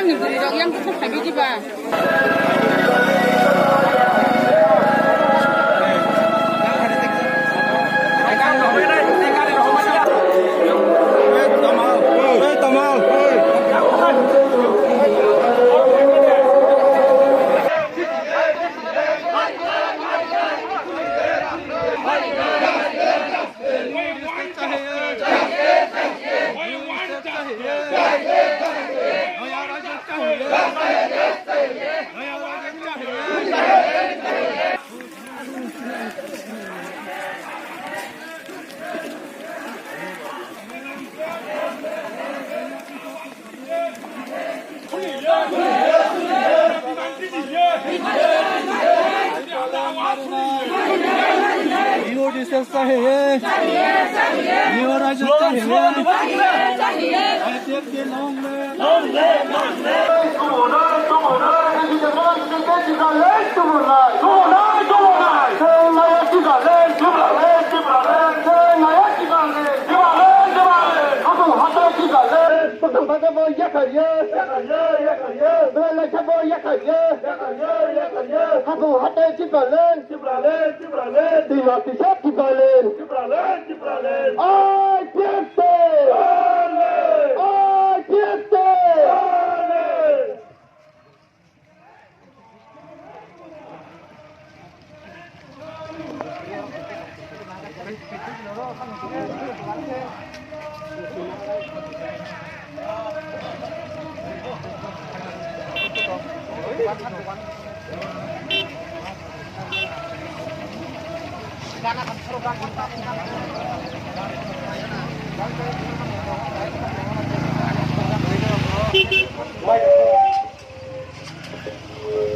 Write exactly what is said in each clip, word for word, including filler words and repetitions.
Ni bwrwi rok yang khe phaibai diba? New Odisha chahiye. New Rajya chahiye. I P F T long live. Long live, long live. Habu hatai Tipraland. Tipraland. Tipraland. Tipraland. Tipraland. Tipraland. I P F T. Tipraland. I P F T. Tipraland.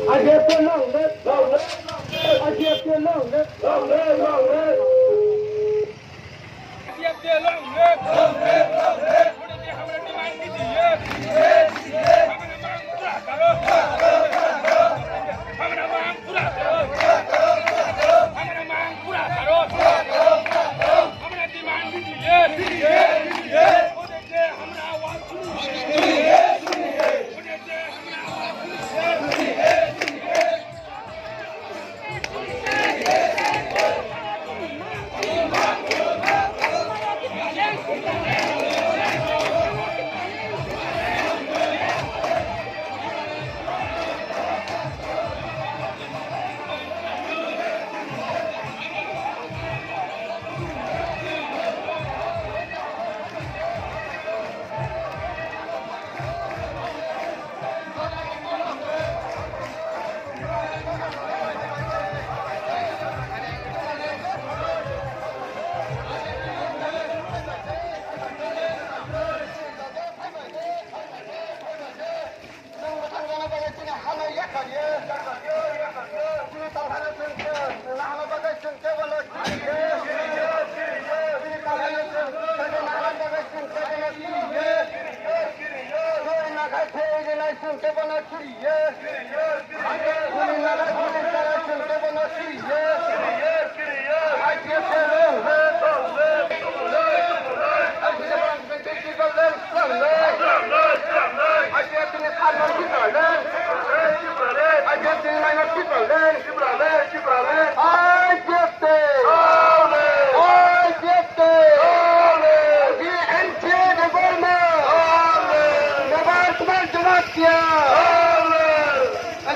I P F T long live, long live, long live. I P F T long live, long live, long live. I P F T long live, long live, long live. Hamra demand didi hai. Hamra mang pura karo. Hamra mang pura karo. Hamra mang pura karo. Hamra demand didi hai. Hamra awaaz suni hai.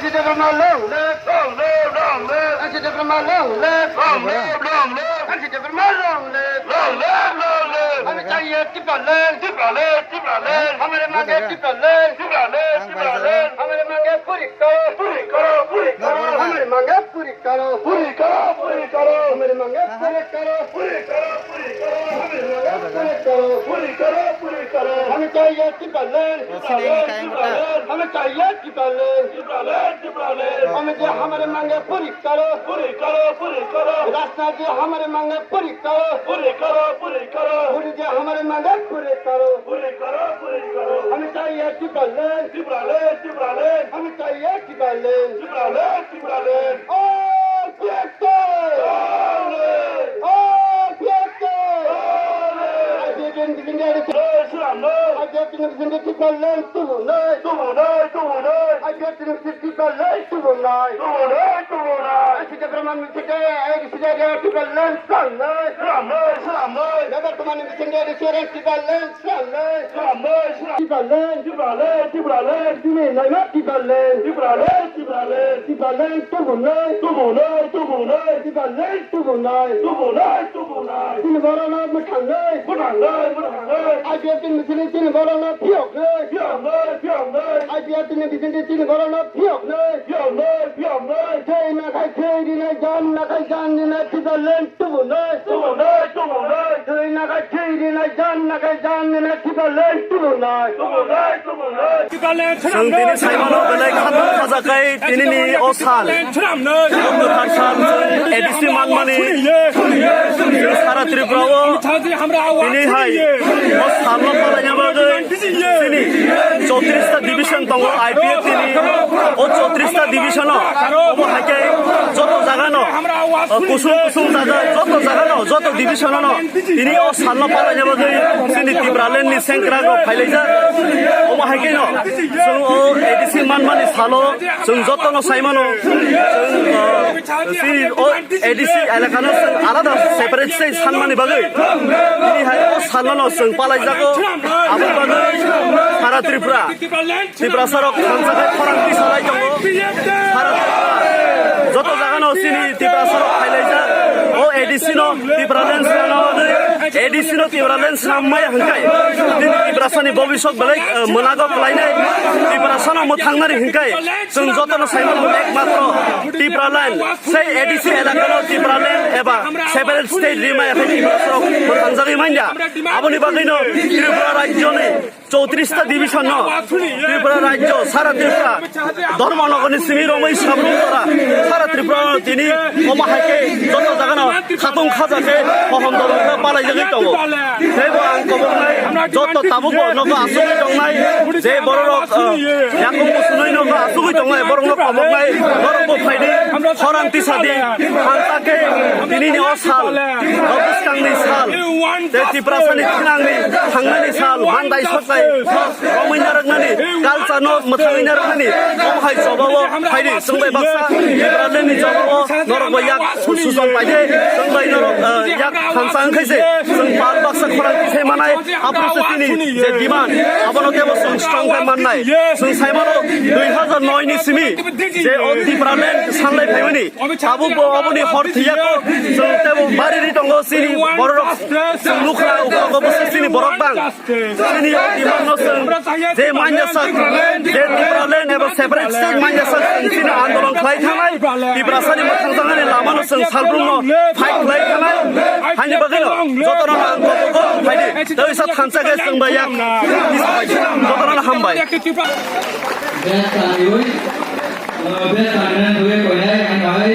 Debbarma long live! Long live, long live! Debbarma long live! Long live, long live! Debbarma long live! Long live, long live! Hame chahiye Tipraland! Tipraland, Tipraland! Hamare mange Tipraland! Tipraland, Tipraland! Hamare mange puri karo! Puri karo, puri karo! Hamare mange puri karo! Puri karo, puri karo! Hamare mange puri karo! Puri karo, puri karo! Hamare mange puri karo! Puri karo, puri karo! Hame chahiye Tipraland! Hame chahiye Tipraland! Tipraland, Tipraland! Hame je hamare mange puri karo! Puri karo, puri karo! Rasta je hamare mange puri karo! Puri karo, puri karo! Vote je hamare mange puri karo! Puri karo, puri karo! Hame chahiye Tipraland! Tipraland, Tipraland! Hame chahiye Tipraland! Tipraland, Tipraland! R P F T! Tipraland! R P F T! Tipraland! I P F T! Tipraland tubunai, tubunai, tubunai. I P F T ni Tipraland tubunai, tubunai, tubunai. Sida Brahman Sida, Sida Tipraland slamnai, slamnai, slamnai. Nagar Kumar ni Sida, Tipraland slamnai, slamnai, slamnai. Tipraland, Tipraland, Tipraland. Tini naima Tipraland, Tipraland, Tipraland. Tipraland tubunai, tubunai, tubunai. Tipraland tubunai, tubunai, tubunai. Chini borokno mwthangnai, mwthangnai, mwthangnai. I P F T ni bisingtwi chini borokno phiyoknai, phiyoknai, phiyoknai. I P F T ni bisingtwi chini borokno phiyoknai, phiyoknai, phiyoknai. Thwi nakhai thwi rinai, jan nakhai jan rinai, Tipraland tubunai, tubunai, tubunai. Thwi nakhai thwi rinai, jan nakhai jan rinai, Tipraland tubunai, tubunai, tubunai. Chwng tini saimano belai khatungma khajakai tinini o sal. Kwthar sal chwng A D C manmani chwng sara Tripura o tini hai o salno palaina bagwi chini chowtris ta division tongo I P F T ni. O chowtris ta division o obo hai khe joto jaga no kusung kusung jaga joto jaga no joto division o no tini o salno palaina bagwi chini Tipraland ni sengkrak rok phailaijak. Omo hai khe no chwng o A D C manmani salo chwng joto no sai mano. Chwng, uh, chini o A D C elaka no chwng alada separate se sanmani bagwi tini hai o salno no chwng palaijago. Aboni bagwi sara Tripura Tiprasarok thansa khai khorang tisalai tongo. Bharat joto jagano chini Tiprasarok phailaijak. O A D C no Tipraland swnamna bagwi, A D C no Tipraland swnam maya hwnkhai chini Tiprasani bobiswk belai, eh, mwnago kwlainai. Tiprasano mwthangnani hwnkhai chwng jotono saimano ekmatro Tipraland, sei A D C elakano Tipraland eba separate state rimaya khai Tiprasarok mwthangjagwi manya. Aboni bagwino Tripura rajyoni chowtris ta division no Tripura rajyo, sara Tripura, Dharmanagar ni simi romwi Sabrum jora, sara Tripura no tini omo hai khe joto jaga no khatung khaja khe mohon dormo khe palai jagwi tongo. Teibo ang koboknai joto tabuk bo nogo asugwi tongnai, je borok rok, uh, yakung musunoi nogo asugwi tongnai, borok no koboknai, borok bo phaidi, khorang tisa di, ang ta khe tini ni o sal, o bwskang ni sal, je Tiprasa ni thinang ni thangnani sal, mandai soklai, romwi narwknani, culture no mwthangwi narwknani, omo hai jobao phaidi, chwng bai baksa, Tiprasa ni jobao norok bai yak suchon paidi, chwng bai norok, eh, yak thansa wngkhai se, chwng pal baksa khorang tisai manai, aphuru se tini je demand, abono tebo chwng strong khe mannai. Chwng sai mano dui hazar noi ni simi, je o Tipraland sanlai phaimani, tabuk bo oboni hor thiyako, chwng tebo bari ri tongo chini borok, chwng nukha ukrogo bwswk chini borok bang. Chini o demand no chwng je manya sak, je Tipraland eba separate state manya sak chwng chini andolon khlai thangnai, Tiprasani mwthang tangani lama no chwng salbrumno fight khlai thangnai. Haini bagwino jotono ang kobok kobok phaidi, tei sa thansa khe chwng bai yak, jotono hambai. Best tangwi, uh, best tangwi koinai ang bai.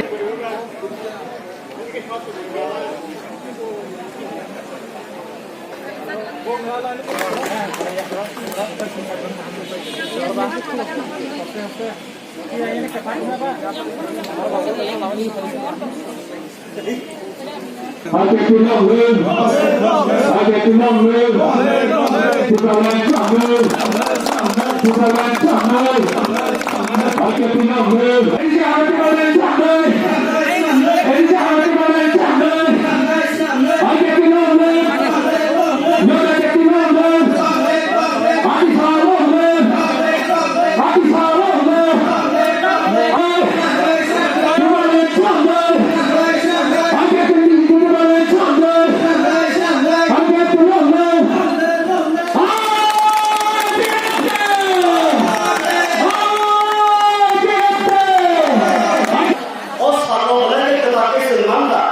O salo belai khe kwtal khe chwng man da.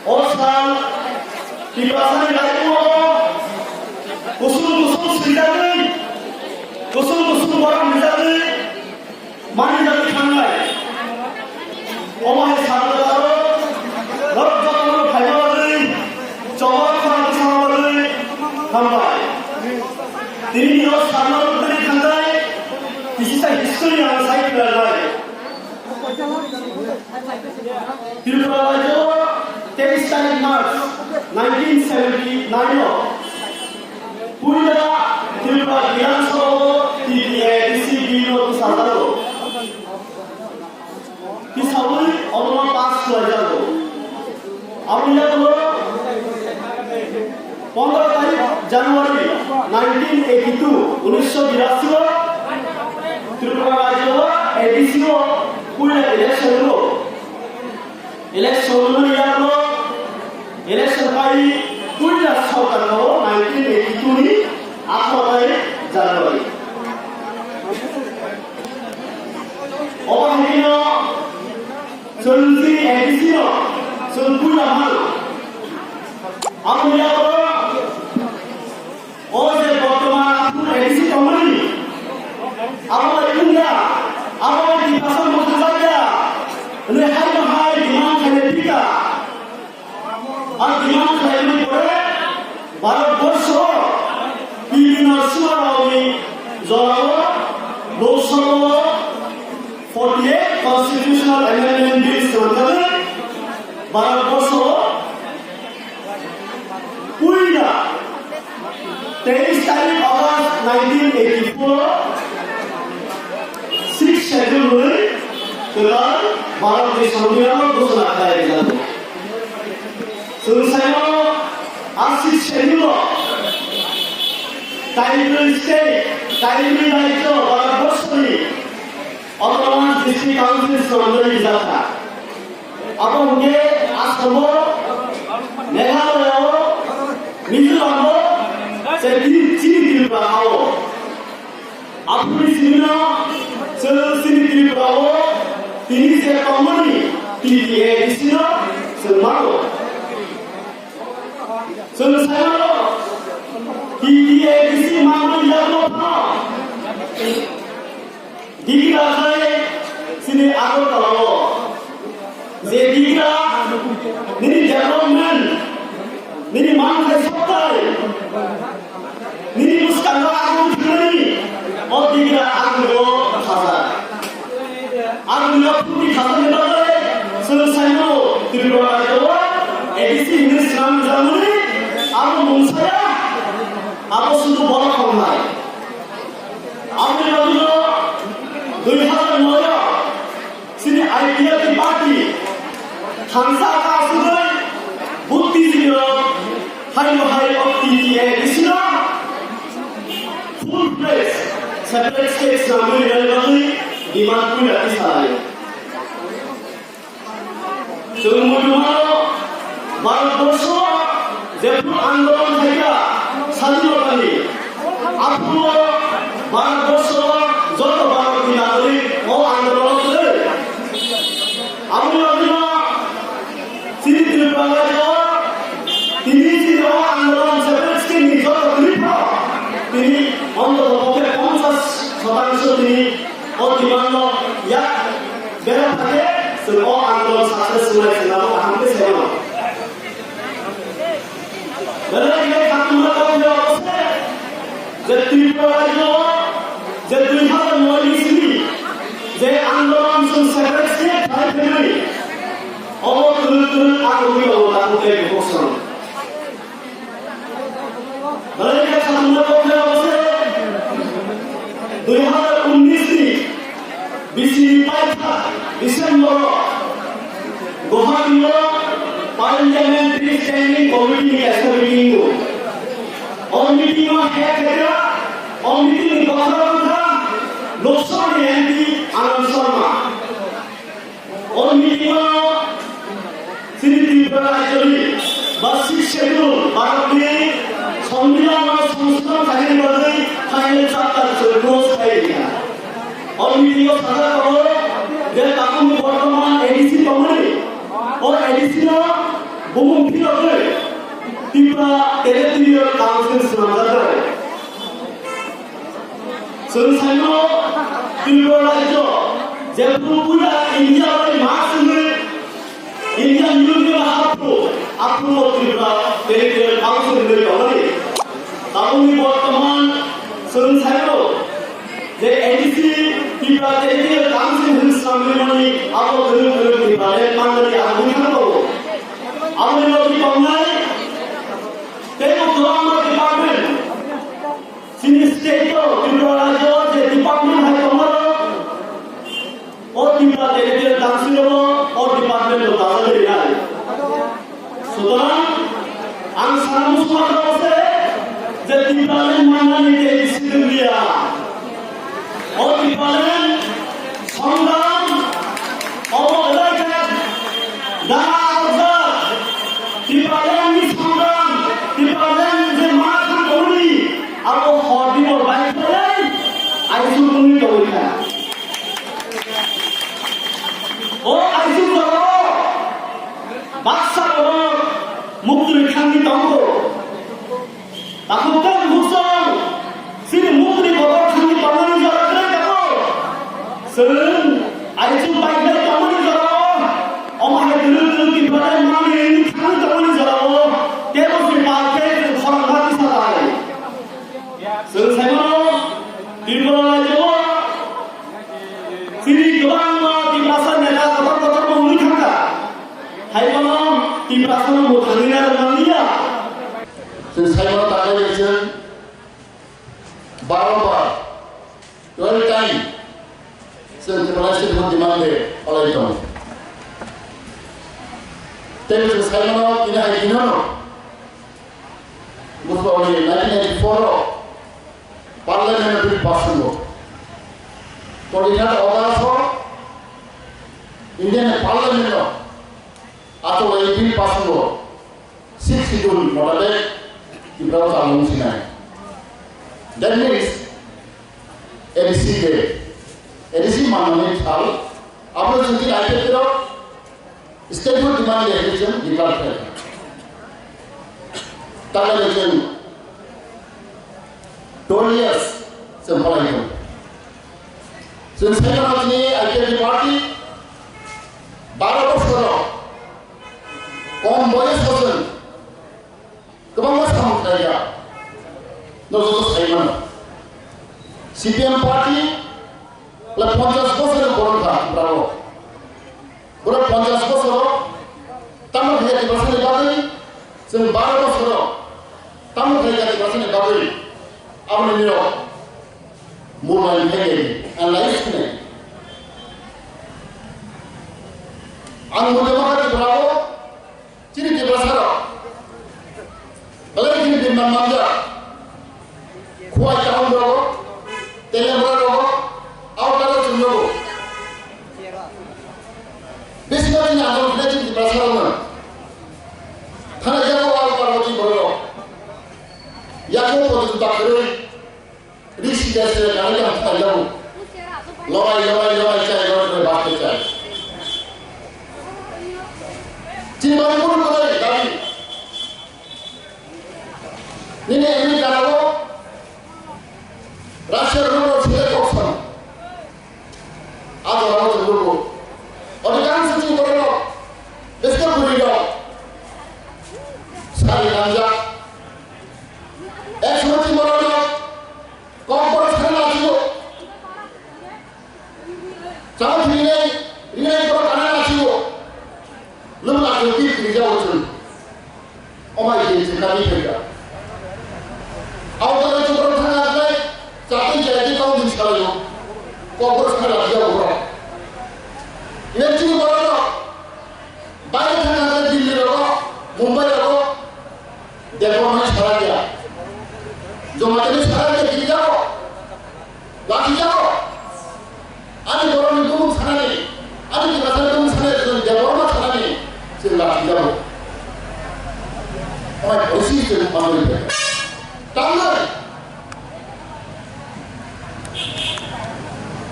O sal Tiprasani laibuo kusung kusung swijagwi, kusung kusung borok rijagwi, manwi jagwi thangnai. Omo hai sal aro norok jotono phaima bagwi, chobok khorang tisama bagwi hambai. Tini o salno rwgwi thangnai, kisisa history ang sai philai. Tripura rajyo teis tarik March nineteen seventy nine o Bidhan Sabha o T T A D C bill no tisajago. Tisawi obono pass khlaijago. Aboni yagulo pondro tarik January nineteen eighty-two, unisho birasi o Tripura rajyo o A D C o puila election wngkha. Election wngmani yagulo, election pai puila sorkar o nineteen eighty-two ni atharo tarik January. Obo hai kheno chwng chini A D C no chwng puila mano. Aboni yagulo o je bortoman Aphuru A D C tongmani, abo bai wngya, abo bai Tiprasa mwthangjakya hwnwi haino hai demand khaina phika. Ar demand khlaimani pore Bharat borsho bibhinno suarokni jorao Lok Sabha o forty-eight constitutional amendment bill swnamjagwi Bharat borsho puila teis tarik August nineteen eighty-four, sixth schedule hwnwi kwtal Bharatni Songbidanno ghosona khlai rijak. Chwng saimano a sixth schedule o tribal state, tribal rajyo Bharat borshoni Autonomous District Council swnamwi rijak kha. Abo hwnkhe Assam o, Meghalaya o, Mizoram o, tei chini Tripura ha o. Aphuruni simi no chwng chini Tripura o tini je tongmani T T A D C no chwng mano. Chwng saimano T T A D C manwi yakno phano. Digra khai chini Agartala o. Je digra nini development, nini manthai sokthai, nini bwskango agung thwinani, o digra agungo khajak. Agungo phurti khajakni bagwi chwng saimano Tripura rajyo o A D C hinwi swnam rijak mani abo mungsaya, abo sudu borok khamnai. Aboni bagwino dui hazar noi o chini I P F ni party thansa kha asugwi buddhijibirok haino hai o T T A D C no full fledged separate state swnamwi rinani bagwi demand puila tisalaio. Chwng muchungmano Bharatborsho jephru andolon khaikha sadhinotani, aphuru Bharatborsho joto Bharatni nagorik o andolono kwrwi. Aboni bagwino chini Tripura rajyo tini chini o andolon separate state ni joto kwrwi phano tini ontoto pokhe ponchash shotangsho tini o demand no yak bera phakhe chwng o andolon success wngnai chwng abo kaham khe sai mano. Belai khe khatungma tongphia abo se je Tripura rajyo o je dui hazar noi ni simi je andolon chwng separate state khai phaimani, obo kwrwng kwrwng akhorwi tongo takhuk tei bukhuk song. Belai khe khatungma tongphia abo se dui hazar unnish ni bisini paitha December o Guwahati o Parliamentary Standing Committee ni kaisa meeting o. O meeting o hek hekra, o meeting ni bokhorok wngkha Lok Sabha ni M P Anand Sharma. O meeting o chini Tripura rajyoni ba Sixth Schedule Bharatni Songbidanno songsodhon khainani bagwi final chapter se close khai rikha. O meeting o sajak tongo je tabukni bortoman A D C tongmani, o A D C no bumung phirogwi Tripura Territorial Council swnamjak bai. Chwng saimano Tripura rajyo jephru puila India bai ma simi Indian Union hapro aphuru Tripura Territorial Council hinwi tongmani. Tabukni bortoman chwng saimano je A D C Tripura Territorial Council hinwi swnamwi mani abo kwrwng kwrwng Tripura le manmani ang bwkhano tongo. Aboni logi tongnai tei bo kwbangma department chini state Tipraland manani tei bisi dwngya. O Tipraland songram obo belai khe da arjak. Tipraland ni songram, Tipraland je ma thang tongni, abo hor dibor bai khe ai sukuni tongwi kha. O aisuk jora baksa borok mukti rwithangwi tongo. Takhuk tei bukhuk song, chini mukti borok thangwi tongmani jora kwrwi tongo. Chwng aisuk bai khlai tongmani jora o, omo hai twrwk twrwk Tipraland manwi thangwi tongmani jora o, tebo chwng bai khe chwng khorang ma tisa bai. Chwng sai mano, Tripura rajyo o chini kwbangma Tiprasa neta kotor kotor bo wngwi thangkha. Hai bono Tiprasa no mwthangwi narwk manliya. Chwng sai mano, takhuk bai chwng baro bar, twelve time chwng Tiprasa ni demand de palai tongo. Tei chwng sai mano, tini hai dino no Buphang ni nineteen eighty-four o Parliament o bill pass wngo. Twenty-third August o Indian Parliament o achuk lai bill pass wngo. Sixth Schedule motabe Tripura o chalung sinai. That means A D C day. A D C manmani sal. Abo chwng tini I P F T rok State demand de hinwi chwng declare khlai kha. Takhuk bai chwng twelve years chwng palai kha. Chwng sai mano chini I P F T party baro bosor rok kom boyos o chwng kwbangma samung khlai ya. No joto sai mano. C P M party le ponchash bosor ni boron kha Tripura o. Borok ponchash bosoro tamo khaikha Tiprasani bagwi, chwng baro bosoro tamo khaikha Tiprasani bagwi, aboni nirok murmani khaikha, analyze khainai. Ang mujhe makha Tripura o, chini Tiprasarok belai kheno bimman manjak. Khowai town rogo, Telengpura rogo, outer o chwng rogo. Bisingo chini andolon khlai chini Tiprasa rokno. Thana yago outer o chini borok rok. Yago podi juta kwrwi, risi jas se nang yang thana yago. Lobai, lobai, lobai chai, lobai, lobai, bas chai. Chini Manipur ni kwrwi dabi. Nini America o Russia rok sile kok san. A jora o chwng nugo. Odhikangsho chini borok rok, biske bwrwi rok sari langjak. Ek somoy chini borok rok kokborok sana lachigo. Chama thwinai, rinai borok kana lachigo. Lwng lachigo, twi twi jago chwng. Omai twi chwng kami phaikha. Abo borok chwng borok thangna khlai, chatwi chayatwi tong din salaio. Kokborok sana lachigo borok. Iben chini borok rok. Baire thangna khlai Delhi rogo, Mumbai rogo. Debbarma ni sara dia. Jomato ni sara dia, tini jago. Lati jago. Ani borok ni bumung sanani, ani Tiprasa ni bumung sanani, chwng Debbarma sanani, chwng lati jago. Amai boisi chwng manwi bai. Tangnai.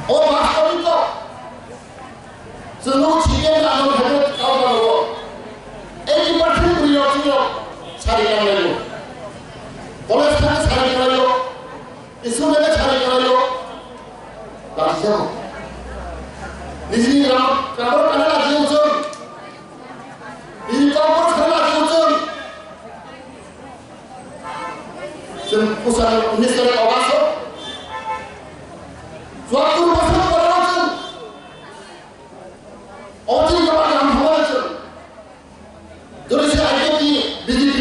O bastobik to. Chwng C P M ni amol hai khe kau jago. Eighty percent bwrwi rok chini rok sari kanglai o. College thangwi sari kanglai o. School thangwi sari kanglai o. Lati jago. Nijini gram, gram kana lati o chwng. Nijini kau kana lati o chwng. Chwng pusa unis tarik August o. Chwattor bosor pore o chwng. Omo chini kwbang kaham hamya chwng. Jodi se I P F T ni B J P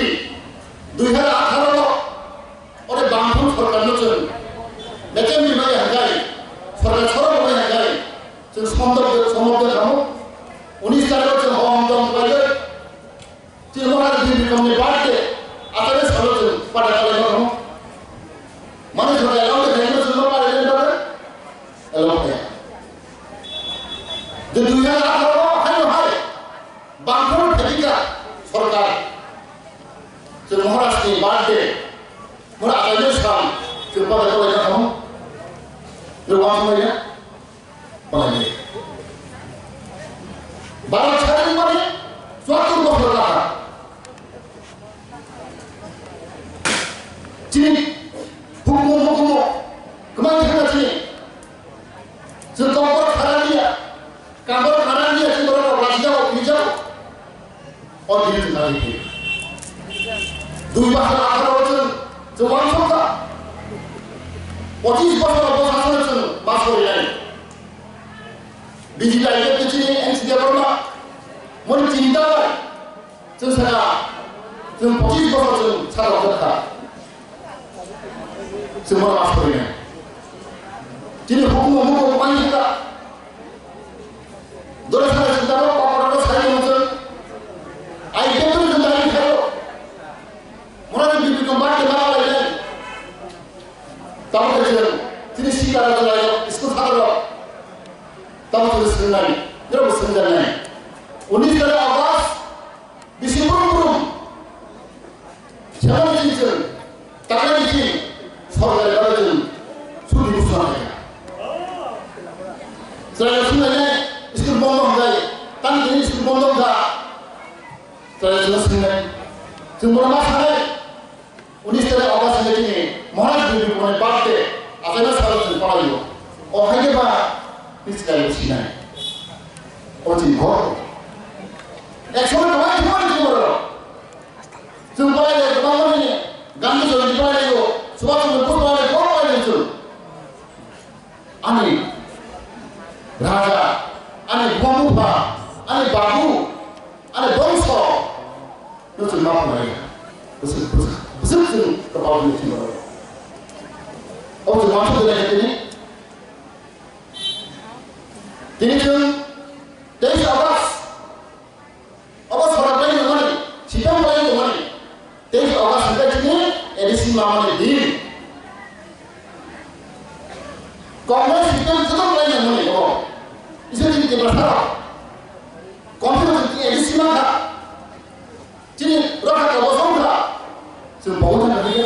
dui hajar atharo o ore bangtham sorkar no chwng metem ni maya hwnkhai, sorkar sorok maya hwnkhai, chwng somdor somdor kamo. Unis tarik o chwng hom dom khlaiwi, chini Maharaj Bibir Bikromni birthday, atharo salo chwng pada khlaima kamo. Mane soka elong de khaima chwngno pare den dare. Elong de. De dui hajar atharo haino hai. Bangphano phaikha sorkar. Chwng Maharaj ni birthday. Mura achaino sam. Chwng pada pada na kamo. Lo wa mo ya. Palai. Bharat sadin mani chwattor bochor laha. Chini hukumu hukumu kwmai thangna chini. Chwng kokborok khara liya, kokborok khara liya, chwng borok rok rajijago, philijago. O dini chwng nai khe. Dui bosor atharo chwng, chwng uansukha. Pochis bosor bo sasano chwng mas kori nai. Biji dai khe chini N C Debbarma, moni chinta bai. Chwng saka, chwng pochis bosor chwng saka wngkha. Chwng bono mas kori nai. Chini hukumu mukumu mani kha. Dole saka chwng tamo kokborok sai tongmo chwng. Ai betul chwng dai khayo. Mona ni bibi kong bak khe ma lai nai. Tamo khe chwng chini sikla rok lai school thang rok. Tamo chwng swng nai. Jero bo swng nai. Unis tarik August. Bisi brum brum. Chemani chini chwng, taknani chini, sorkari bagwi chwng, suti busna kaya. Chwrairok swnglainai, school bondo hwnjai, tani tini school bondo wngkha. Chwrairok swnglainai, chwng bono ma sanai, unis tarik August hwnjai chini, Maharaj Devi Kumar ni birthday, achaima salo chwng palaio. O haikhe ba, ni chwrairok sinai. O chini ghor. Ek somoy kwbangma thumani thumaro. Chwng palai lai kwbangma nini Gandhi Jayanti palai lai o, Subhash Chandra Bose palai lai, kwbangma palai lai chwng. Ani raja, ani buma bupha, ani babu, ani bongso, no chwng ma phalai ya. Bwswk, bwswk, bwswk chwng kwpal ni thumaro. O chwng ma thumani tini. Tini chwng teis August. Obo sorak bai nangmani, sitang bai nangmani. Teis August hwnkhe chini A D C mamani din. Congress sitang joto bai nangmani obo. Isa chini Tiprasa rok. Congress chini A D C mankha. Chini rokha kabo songkha. Chwng bo wngkha nangkhe.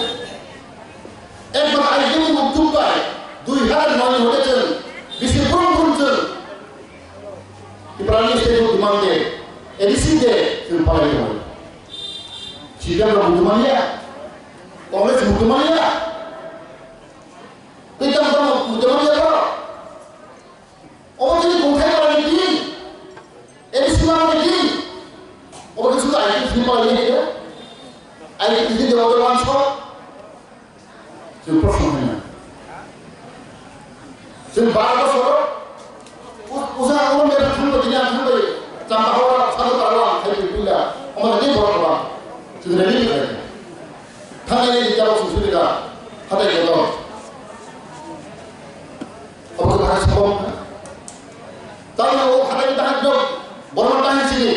Ekbar aijini muktuk bai dui hazar noi ni hote chwng bisi brum brum chwng Tiprani state mukti mande A D C de chwng palai tongo. C P M rok mukti manya, Congress mukti manya, tei tamo tamo mukti manya ko. Obo chini kungthai palani din, A D C palani din. Obo khe sudu I P F ni palani hai khe. I P F ni de obo wanso. Chwng proshno khaina. Chwng bar bosor u-, usa obo me thang bai, tini ang thang bai. Chamba horo sadu parwa ang khai bai puila. Omo ni borok ba. Chwng ready khlai. Thangnai ni jabo chwng sudi da. Hatai kotor. Obo khe bahai sabong kha. Tamo o hatai bahai dok, borok bahai sini.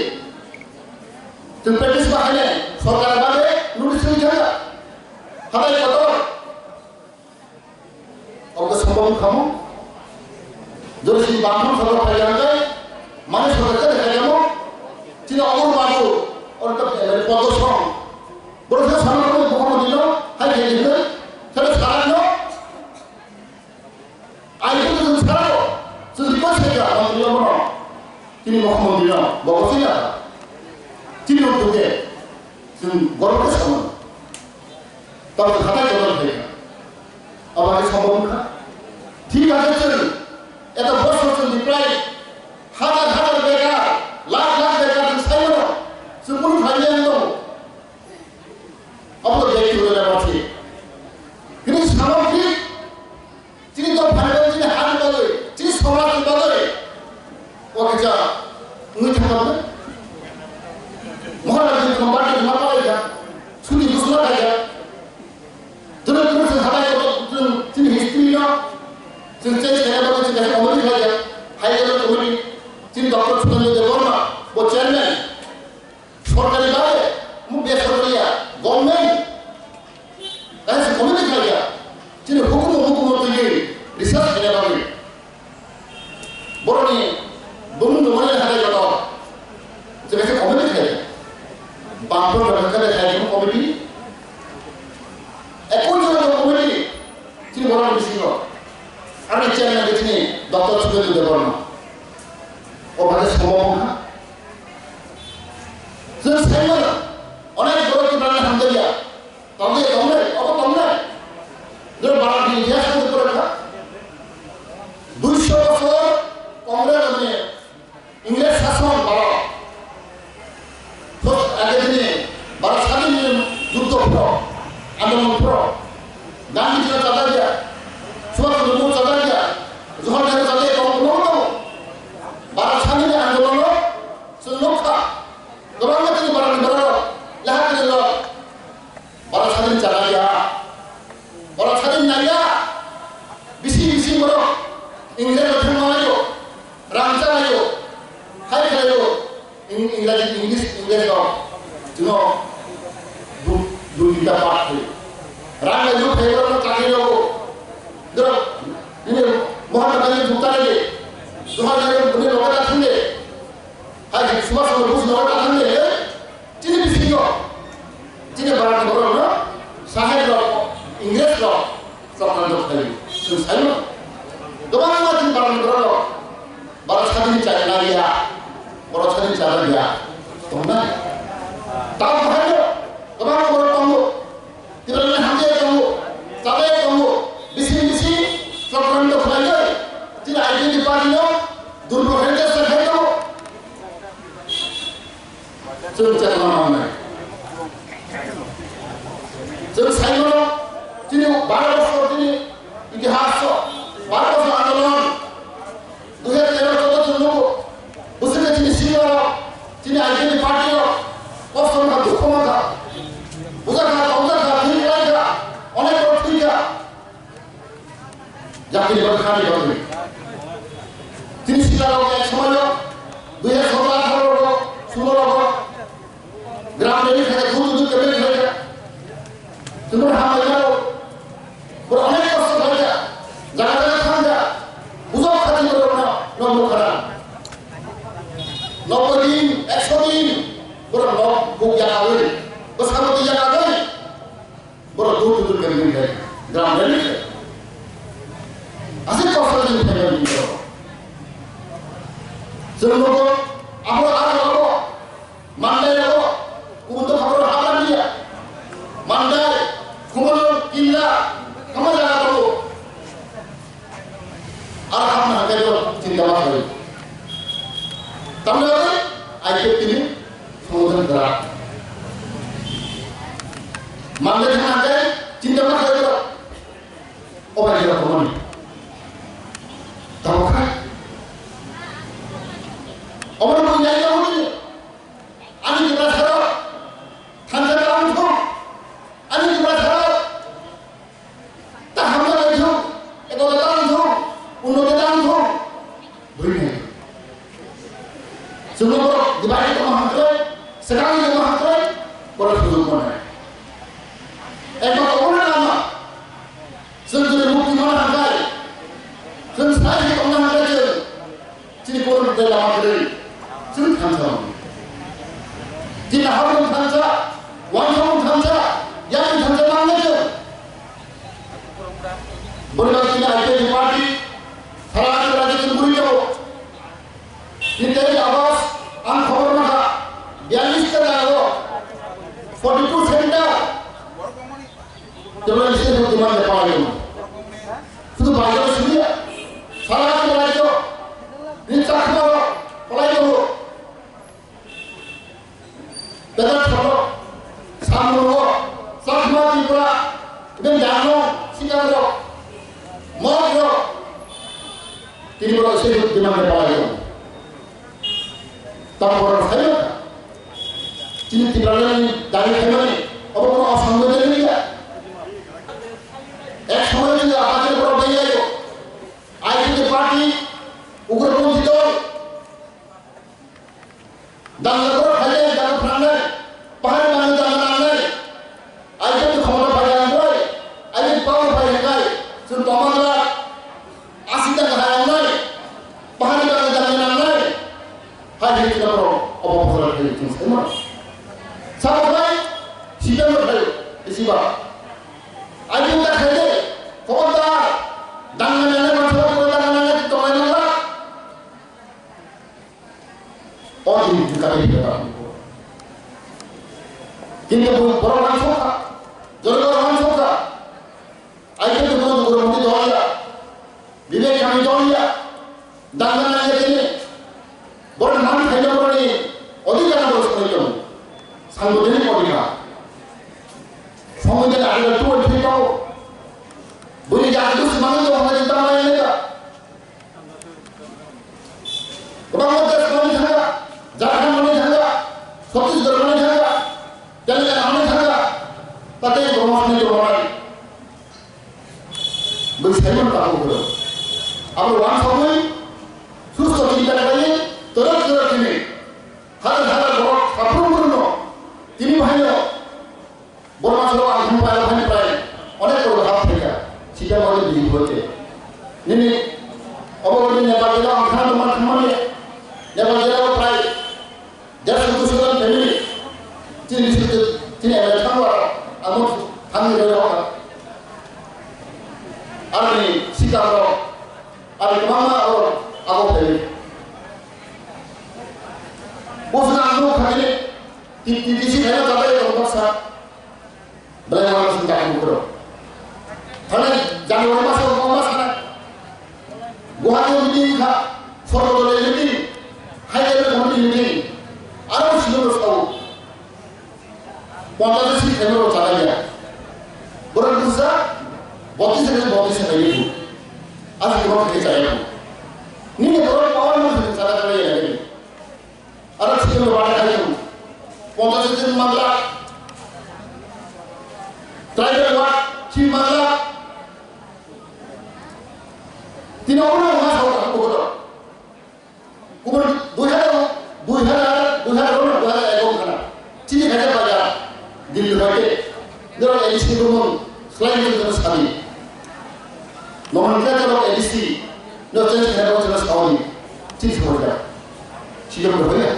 Chwng practice bahai nai, sorkar babe notice rwi thangkha. Hatai kotor. Obo khe sabong khamo. Jodi si bangtham sabong phai jang jai, mane sorkar khe khai jamo. Chini obo babu, orta pele podo song. Borok khe sama ko bukhamo dino, hai khe dino. Sale sarakno. Ai, chwng chwng sao, chwng request khaikha, mantri rokno. Chini mukhyamantri no, bo bo chini ata. Chini rok duge, chwng gorok khe samano. Tamo khatai kotor khaikha. Abo hai sambhav wngkha. Thik ase chwng, eta bosor chwng ni prai hazar hazar bekar, lakh lakh bekar chwng saimano. Chwng kunu phailya wng tongo. Abo to bekti hwnwi bai mantri. Hwnwi samano thik. Chini dopha ni bagwi, chini ha ni bagwi, chini somaj ni bagwi. O kaisa wngwi thangkha. Maharaj ni thangma bagwi thangma palaikha. Sudi busma khaikha. Chini hukumu hukumu twi research khaina bagwi. Boroni bumung dongmani hatai joto. Je kaisa committee khai. Bangpro Bangpro khai khai committee. Ekun jono committee. Chini boroni bisingo. Ani chairman chini Doctor Subedru Debbarma. O bade somo bongkha. Chwng saimano. Onek borok kibrani hamjakya. Tongwi tongnai, obo tongnai. Jero Bharat ni itihas ko pore kha. Duisho bosor Congress ni English sason Bharat. First age dini Bharat sadin ni juddho pro, andolon pro. Gandhi ji chada dia, Subhas Chandra Bose chada dia, Jawaharlal Nehru chada dia, tong tong tong. Bharat sadin ni andolon lo, se lokha. Gabang mati Bharat ni Bharat lo, lahat ni lo. Borok sadin chana ya. Borok sadin naiya. Bisi bisi borok Ingles rok thangma laio. Rang cha laio. Hai khlaio. Ing-, Inglaji, English, English rok. Chwngno du-, dui tinta part khlaio. Rang laio, phai borok no chakri rok. Doro, ini Mahatma Gandhi bukta lagi. Jawaharlal Nehru bini loge ta thangde. Hai Subhash Chandra Bose loge ta thangde. Chini bisingo, chini Bharat ni borok no, saheb rok, Ingres rok, chokran rok khai, chwng sai no. Kwbangma chini Bharat ni borok rok, Bharat sadin chai na ya, borok sadin chai na ya, tong na. Tamo hai no, kwbangma borok tongo, Tiprani hamjai tongo, chabai tongo, bisi bisi, chokran rok khai no, chini I P F T party no, durbo khai no, sa khai no. Chwng chekma nangnai. Chwng sai mano, chini baro bosor chini itihas o, baro bosor andolon, dui hajar tero choudo chwng nugo, bwswk khe chini senior rok, chini I P F T party rok, kosto wngkha, dukhu mankha, bujakha, tongjakha, thwi kwlaikha, onek borok thwikha. Yakni bagwi khani bagwi. Chini sita rok ek somoy o, dui hajar sotoro atharo rogo, sulo rogo, gram rally khaikha, dui dui kebeng khaikha. Tumor hamai mano, borok onek kosto khaikha, jaga jaga thangkha, bujok khati borok no, no bukha. Nobboi din, ekso din, borok no buk yakagwi, bwskango twi yakagwi. Borok dur dur khe bini khai, gram rally khai. Aswk kosto ni khai bini khai. Chwng nugo, abo aro abo, Mandai abo, kubun to habro habra niya. Mandai, Khumulwng, Killa, kama jaga tongo. Ar hamna hwnkhe bo chinta ma khlai. Tamni bagwi I P F T ni songwdhan kwrak. Manlai thangna hwnkhe chinta ma khlai bo. O bai jora komani. Tamo kha. Obo bo nyai tamo ni. Ani jora tharo. Thansa tamo thung. Ani jora tharo. Ta hamya bai thung, ekota ta wng thung, unnoti ta wng thung. Bui nai. Chwngno borok dibai tongma hamkrai, swkang tongma hamkrai, borok sujuk manai. Ekma obono lama. Chwng chwngni mukti mana hamkrai. Chwng sai se tongma hamkrai chwng. Chini borok tei lama kwrwi. Chini thansa. Chini habung thansa, wansong thansa, yang thansa mangnai chwng. Boni bagwi chini I P F T party sara rajyo chwng buri tongo. Chini tei August ang khobor mankha, biyallis ta jaga o, forty two center. Tebra isi demand de palai tongo. Sudu bajar sudu ya. Sara rajyo ni chakma palai tongo. Bedak thoro, samung o, Chakma Tripura, iben dano, sikang rok, mok rok, tini borok se demand de palai rok. Tamo borok sai rok, chini Tripura ni dari khaimani, obo kono osomoi de liya. Ek somoy chini apajil borok bai yayo, I P F T party, ugroponthi dol, Danga borok phainai, danga phanangnai, pahari manwi danga nangnai. Aijak ni khomota phai ang boi, aijak power phai hwnkhai, Chwng tongma glak, aswk da kaham nangnai, bahai da kaham nangnai, hai hai chwla borok obo phosora khai chwng sai mano. Sabo khai, sida no khai, isiba. Ai chwng da khai de, khobor da, dang nangnai, mansa da dang nangnai, tong nangnai. O chini bwkha tei bwkha. Kintu bo borok wansukha, jora borok wansukha. Ai khe bo borok mudi dol ya, bibek kami dol ya, dangana ya tini. Borok man khaina borokni odhikar borok songwi tongo. Sangbodenik odhikar. Songwi tini article two and three tongo. Bini jati dusmani tongo, hwnwi tamo ya neta. Kwbangma desh manwi thangkha, Jharkhand manwi thangkha, Chhattisgarh manwi thangkha, Telangana manwi thangkha, tei Burma manwi tongmani. Bwsai mano tabuk borok. Abo wansokwi, susto chinta khlaiwi, torok torok hwnwi, hajar hajar borok saphuru borokno tini bahaino Borma salo ang thang pai, ang thang pai. Onek koro hap phaikha. Sita mori bini hoite. Nini obo ni Nepal jila ang thang tongma thangmani. Nepal jila o prai dersho duisho jon family. Tin bisur tin M L A thang wa. Amo thang ni roi hoka. Arni sita ro. Arni kwbangma oro abo family. Bosna ang nuk khagini. Ti, ti, ti si khaina jabai tong baksa. Belai wala sing tak bukro. Thane January maso ko mas na. Guwahati meeting kha, sorbo dole meeting, hai dole committee meeting. Aro silo ro sao. Ponta de si khaina ro chala ya. Borok busa, botis de botis de ni. Asi ko khe chala ya. Ni ne borok power ma chala chala ya. Aro chikon rok bana khai tongo. Ponchash din mangla. Tribal ward three mangla. Tini ono ma sa ta ko ko. Kubun dui hajar, dui hajar, dui hajar, dui hajar ego khana. Chini hajar baja. Dil hoite. Dor A D C ko mon slide ko sadi. Nomenclature of A D C no change khe bo chwla sawi. Chini sawi da. Chini sawi da.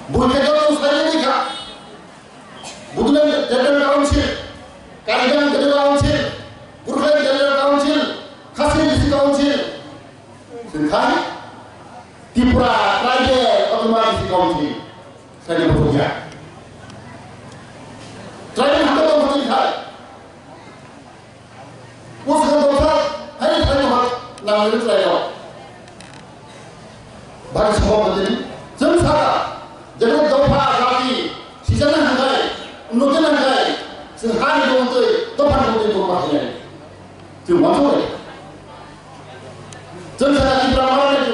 Bui khe joto swlaiwi kha. Bodoland Territorial Council, Karbi Anglong Territorial Council, Gurkha Territorial Council, Khasi District Council. Sengkha Tripura Tribal Autonomous District Council. Sengkha Tribal Haka Council khai. Bwskango dopha, haino thaino hak nangwi rwkhlaio. Bhai sabok nangwi chwng sakha, jebo dopha jati sijana hwnkhai, unnoti nangkhai, chwng hani bongtwi, dophani bongtwi tongma hinwi chwng uansukha. Chwng sakha Tipra Motha ni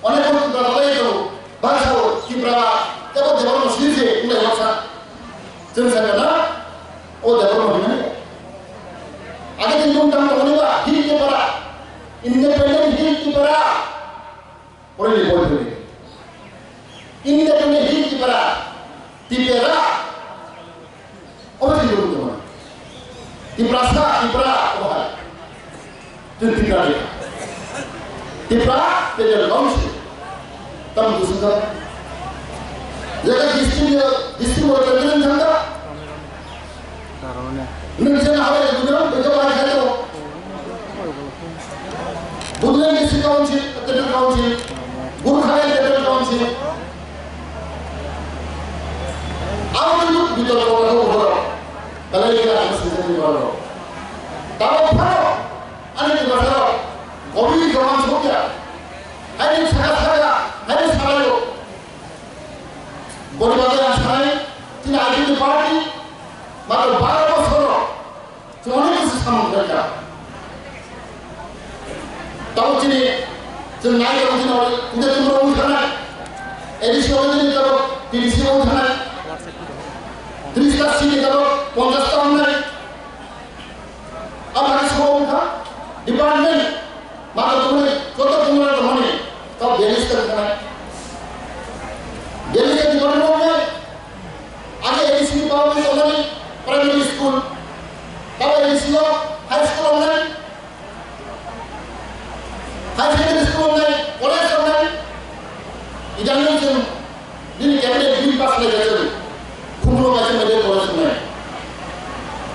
Onek borok Tipra dalai tongo, bangsa o Tipra, tebo Debbarma sirje, wngkha baksa. Chwng sakha na, o Debbarma hinmani. Age din mung tang tongmani ba, Hill Tipra, Independent Hill Tipra. Poroi ni boi poroi. Independent Hill Tipra, Tipra. Obo chini rukun tongmani. Tiprasa, Tipra, obo hai. Chwng Tipra de. Tipra, Federal Council. Tamo kusung ka. Jaga district, district wala president thangka. Nwng jena hawai bujo, bujo bai khato. Bodoland District Council, Territorial Council, Gurkha Territorial Council. Abo ni bitor ko ko ko. Belai khe ang sujak ni baro. Tamo phano, ani ni baro. Gobi goman sokya. Ani saka saka, ani saka yo. Boni bagwi ang sanai, chini I P F T party, matro baro bosor. Chwng onek kisi samung khlaikha. Tabuk chini, chwng nai tongo chini oro, tungde tumro wng thanai. A D C oro chini tabuk T D C wng thanai. Tris ta seat ni tabuk ponchash ta wngnai. Aboni sabo wng kha department. Mata tumani, joto tumani tumani, tao bialis ta tumani. Bialis ta department wng kha, age A D C ni power ni tumani, primary school, tao A D C o high school o Nini cabinet bill pass khlai kha chwng. Khumlo kaisa media college wngnai.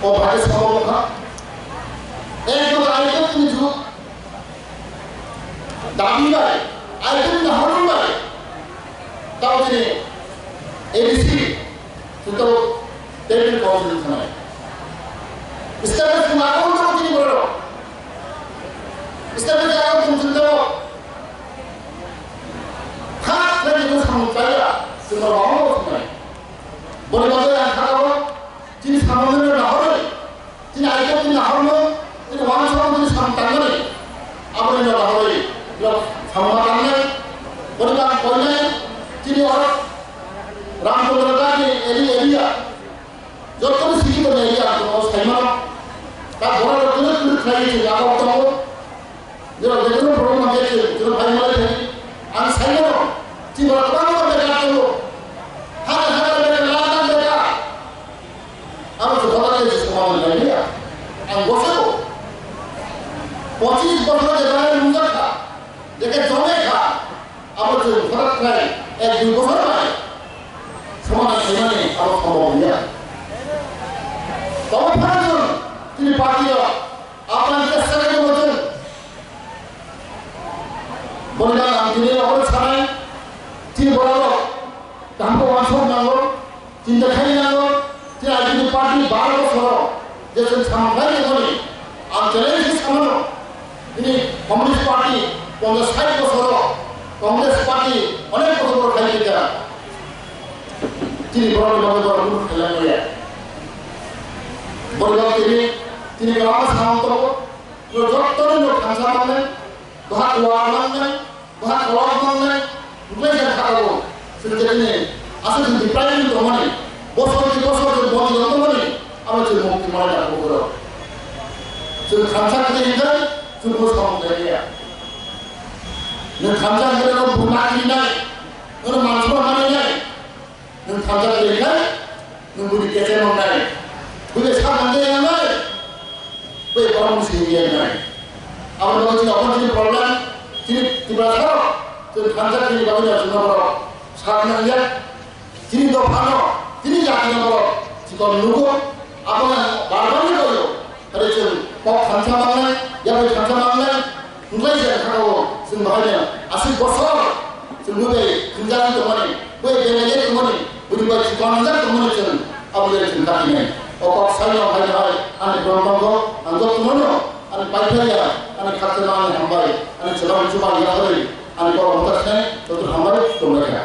O bagwi sabo wngkha. Ek number I P F ni jwk dabi bai, I P F ni hormon bai. Tamo chini A D C, chwng tamo table council thanai. State ni swngo tamo chini borok. State ni jaga chwng tamo. Kha khlai ni samung khlaiya, chwng rok bahai bo thanai. Boni bagwi ang kha o, chini samung no nahorwi, chini aiko chini nahormung, chini uansukmung chini samung tangmani, aboni no nahorwi, nok samung ma tangnai, boni bagwi koinai, chini oro Ramchandra Gandhi area, area, joto ni sikito area ang kono saimano, ta bora rok kunu kunu khlai chini abo tongo, Jero jekono problem mangkhe chwng, chwng phai malai thani. Ang saimano, chini borok kwbangma bekar tongo. Hajar hajar bekar, lakh lakh bekar. Abo chwng hoda khe chwng somadan khlai liya. Ang bosongo pochis bochor je bai nungjak kha, je khe jome kha, abo chwng hoda khlai ek dui bochor bai somadan khlaimani abo sombhob wngya. Tamo phano chwng chini party o Apran chesta khe tongo chwng. Boni bagwi ang tini obono sanai, chini borok rok kaham khe uansuk nango, chinta khai nango, chini R P P party baro bosoro je chwng samung khlai tongmani, ang challenge khe samano, chini Communist Party ponchash sait bosoro, Congress Party onek bosor khai kha, chini borok ni bagwi borok kunu khlai maya. Boni bagwi tini, tini kwbangma samung tongo. Jottoni no thansa mangnai, boha kuar mangnai, boha kolok mangnai, wngkhlai jang kha abo. Chwng je tini aswk chwng deprive wngwi tongmani, bosor ki bosor chwng bondi wng tongmani, abo chwng mukti manai da kok oro. Chwng thansa khe hwnjak, chwng bo samung khlaiya. Nwng thansa hwnjak no bukhuk nai, nwng mansukma manwi nai. Nwng thansa khe khe, nwng bini kechar mangnai. Bini sak mangde yangnai. Bai borok ni sini yangnai. Abo no chini open chini problem, chini Tiprasa rok, chini thansa chini bagwi na chini borok. Sak nang ya, chini dopha no, chini jati no borok. Chikon nugo, abo na barbar ni boyo. Aro chwng kok thansa mangnai, yabai thansa mangnai, wngkhlai se kha o, chwng bahai no aswk bosor chwng bo bai thwngjagwi tongmani, bo bai benai tongmani, bini bai chwng tongjak tongmani chwng abo bai chwng katinai. O kok sai no hai hai ani brom tongo, ang jotono no ani paithai ya, ani khakchangma ani hambai, ani chwla chuba ya hai, ani kok hambai sinai, joto hambai tongbai kha.